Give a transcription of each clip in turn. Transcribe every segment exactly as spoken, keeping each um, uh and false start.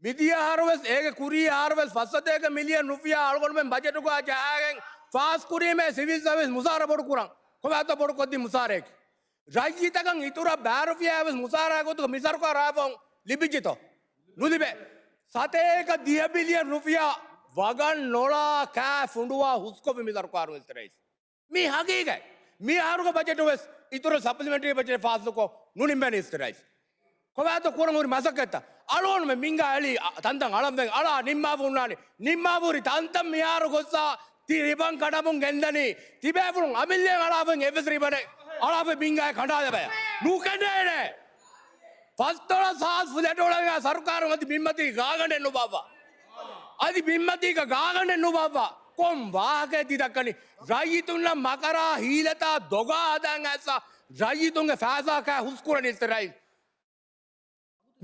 މިދިޔަ އަހަރުވެސް އޭގެ ކުރީ އަހަރުވެސް ފައްސަތޭކަ މިލިއަން ރުފިޔާ އަޅުގަނޑުމެން ބަޖެޓުގަ ޖަހާގެން ފާސްކުރީމޭ ސިވިލް ސަރވިސް މުސާރަ ބޮޑުކުރަން. ކޮބާތޯ ބޮޑުކޮށްދިން މުސާރައަކީ؟ ރައްޔިތަކަށް އިތުރަށް ބައި ރުފިޔާ ވެސް މުސާރަ ގޮތުގަ މި ސަރުކާރާ ފަހުން ލިބިއްޖެތޯ؟ ނުލިބޭ. ސަތޭކަ ދިހަ ބިލިއަން ރުފިޔާ ވަގަށް ނޮޅާ ކާ ފުނޑުވާ ހުސްކޮށްފި މި ސަރުކާރުން އިސްތި ރައީސް. މީ ހަގީގަތް. މި އަހަރުގެ ބަޖެޓު ވެސް އިތުރަށް ސަޕްލިމެންޓްރީ ބަޖެޓް ފާސްކޮށް ނުނިންމޭނެ އިސްތި ރައީސް. ކޮބާތޯ ކުރަން ހުރި މަސައްކަތްތައް؟ އަޅުގަނޑުމެން މިންގާ އެޅީ އަ، ތަންތަން އަޅަން ވެ އަޅާ ނިންމާފަ ހުންނާނީ. ނިންމާފަ ހުރި ތަންތަން މިހާރު ގޮއްސާ ތި ރިބަން ކަނޑަމުން ގެންދަނީ. ތިބޭފުޅުން އަމިއްލައަށް އަޅާފައި އެއްވެސް ރިބަނެއް އަޅާފައި މިންގާ ކަނޑާލަބަޔަށް. ނުކަނޑާނެ. ފަސްދޮޅަސް ހާސް ފުލެޓް އޮޅަނގާ ސަރުކާރުން އަދި ބިންމަތީ ގާގަނޑެއް ނުބާއްވާ. އަދި ބިންމަތީގަ ގާގަނޑެއް ނުބާއްވާ. ކޮން ވާހަކައެއް ތި ދައްކަނީ؟ ރައްޔިތުންނަށް މަކަރާ ހީލަތާ ދޮގާ ހަދާން އައިސް ރައްޔިތުންގެ ފައިސާ ކާ ހުސްކުރަނީ އިސްތި ރައީސް.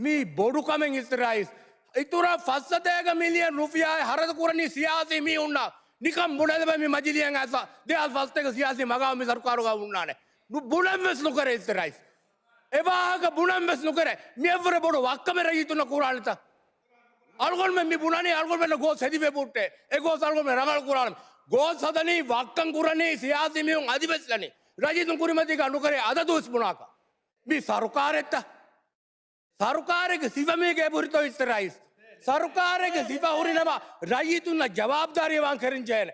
މީ ބޮޑު ކަމެއް އިސްތި ރައީސް. އިތުރަށް ފައްސަތޭކަ މިލިއަން ރުފިޔާއެއް ހަރަދު ކުރަނީ ސިޔާސީ މީހުންނަށް. ނިކަން ބުނެލެބޭ މި މަޖިލީހަށް އައިސް ދެހާސް ފަސްތޭކަ ސިޔާސީ މަގާމު މި ސަރުކާރުގަ ހުންނާނެ. ނު، ބުނަން ވެސް ނުކެރޭ އިސްތި ރައީސް. އެ ވާހަކަ ބުނަން ވެސް ނުކެރޭ. މިއަށްވުރެ ބޮޑު ވައްކަމެއް ރައްޔިތުންނަށް ކުރާނެތަ؟ އަޅުގަނޑުމެން މި ބުނަނީ އަޅުގަނޑުމެންނަށް ގޯސް ހެދިފަ ބުއްޓޭ. އެ ގޯސް އަޅުގަނޑުމެން ރަނގަޅު ކުރާނަމޭ. ގޯސް ހަދަނީ ވައްކަން ކުރަނީ ސިޔާސީ މީހުން އަދިވެސް ލަނީ. ރައްޔިތުން ކުރިމަތީގަ ނުކެރޭ އަދަދުވެސް ބުނާކަށް. މި ސަރުކާރެއްތަ؟ ސަރުކާރެއްގެ ސިފަ މީގަ އެބަހުރިތޯ އިސްތި ރައީސް؟ ސަރުކާރެއްގެ ސިފަ ހުރިނަމަ ރައްޔިތުންނަށް ޖަވާބުދާރީ ވާން ކެރިން ޖެހޭނެ.